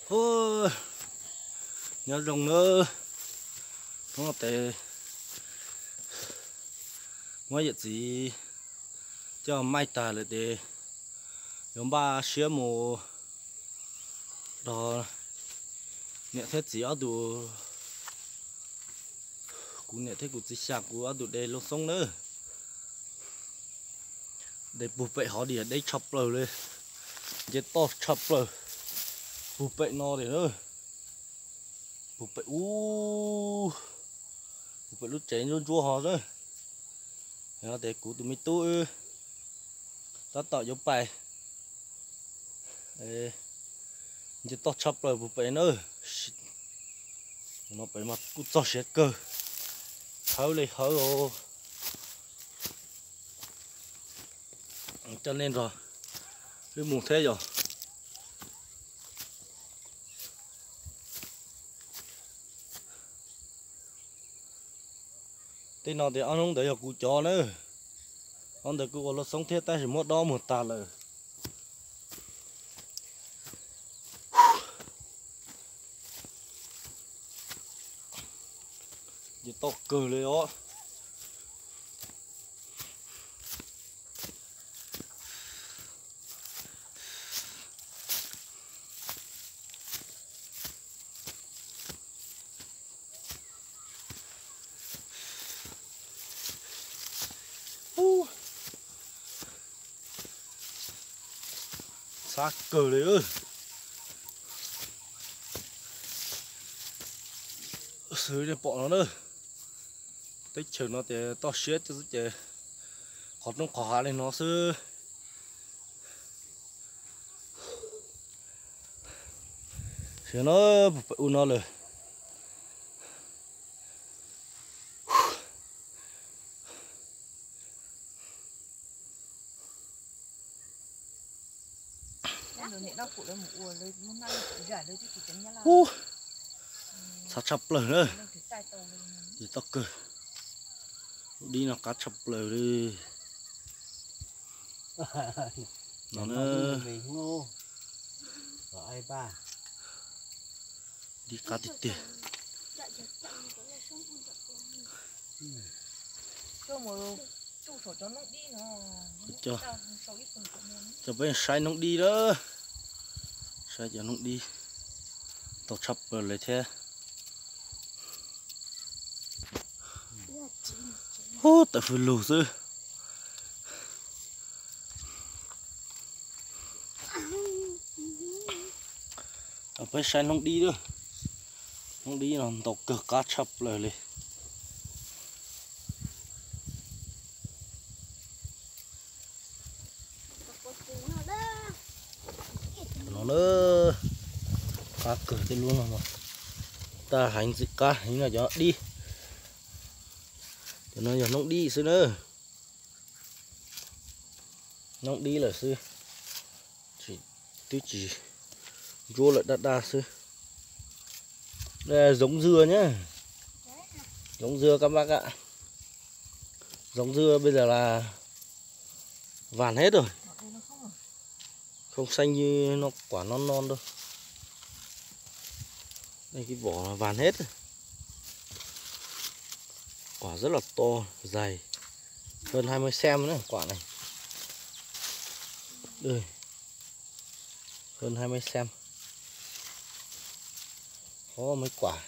Ua, nyob zoo nawb. Hnub no ces muab yawm txiv coj maij tag lawm ces yuav npaj siab mus nrog niam thiab txiv ob tug, kuv niam thiab kuv txiv xya kuv ob tug de lauj xoob nawb. De puag pem hov diam deb tshaj plaws li, nce toj tshaj plaws puag pem no tiag na. Puag pem ub, puag pem lub tsev ntsuab ntsuab hov na. Yog no ces kuv tus me tub wb tab tom yuav pais nce toj tshaj plaws puag pem na. No pem mas kuj txog siav kawg, hawv li hawv os. Coj nej nrog wb mus thiab yog. Tej no tias ob hnub ntawd yog kuv cov na. Ob ntawd kuj ua lauj xoob thiab tab sis muab dob muag tag lawm. Ces toj kawg li os. Txhab kawg li. Xwb nej pom no na, teb chaws no ces toj siab xwb ces qhov roob qhov hav li no xwb. Siav no, pem ub no lawm. Ub, txhab tshaj plaws na. Ces toj kawg, lub dib no qab tshaj plaws li. No na, dib qab tiag tiag. Coj peb saib noob dib na, saib cov noob dib tau tshaj plaws li thiab. Ub, tawm fwj lug xwb. Peb saib noob dib, noob dib no ntau kawg qab tshaj plaws li. No na, qab kawg tej lub no, tag heev ntxim qab heev no cov dib. Cov no yog noob dib xwb na, noob dib lawm xwb, twb tsis ntsuab lawm daj daj xwb. Đây là giống dưa nhá. Giống dưa các bác ạ. Giống dưa bây giờ là vàng hết rồi. Không xanh như nó, quả non non đâu. Đây cái vỏ là vàng hết rồi. Quả rất là to, dày. Hơn hai mươi xăng nữa quả này. Đây. Hơn hai mươi xăng. Có mấy quả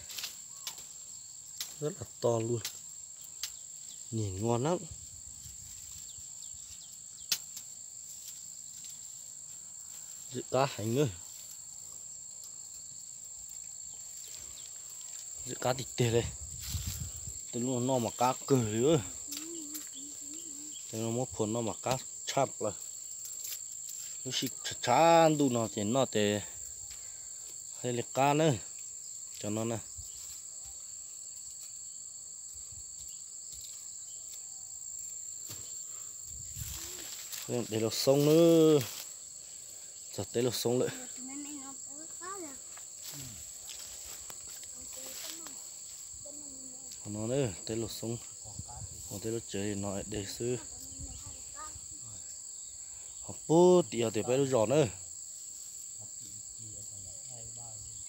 rất là to luôn. Nhìn ngon lắm. Ntxim qab heev na. Ntxim qab tiag tiag li. Tej lub no noj mas qab kawg li. Tej no muab phua noj mas qab tshaj plaws. Lub sij tshav tshav ntuj no ces noj ces thiaj li qab na. Cov no na. De lauj xoob na. Txog teb lauj xoob lawm. Qhov no na, teb lauj xoob, ua teb lub tsev no de xwb. Ho puag tim yog tias peb lub zos na.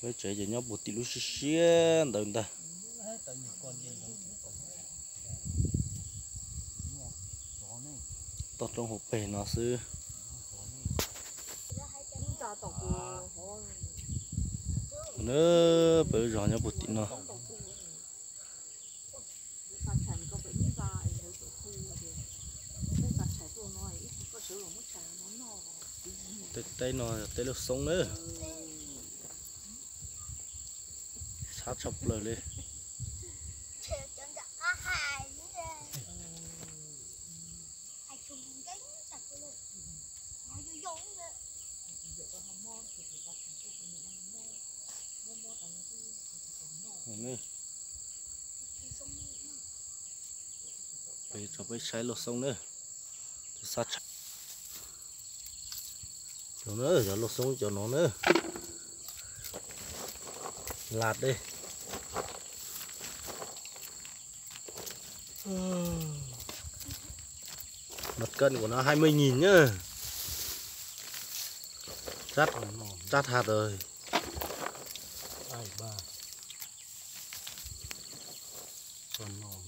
Lawv tsev ces nyob puag tim lub siab siab ntawd ntag. Toj roob hauv pes no xwb. Peb lub zos nyob puag tim no. Tej teb no yog teb lauj xoob na. Sab tshaj plaws li. Peb tso peb saib lauj xoob na. Cov lauj xoob cov no na. Laj dej. Một cân của nó hai mươi nghìn nhá. Chát, chát hạt rồi. Ai ba. Còn no.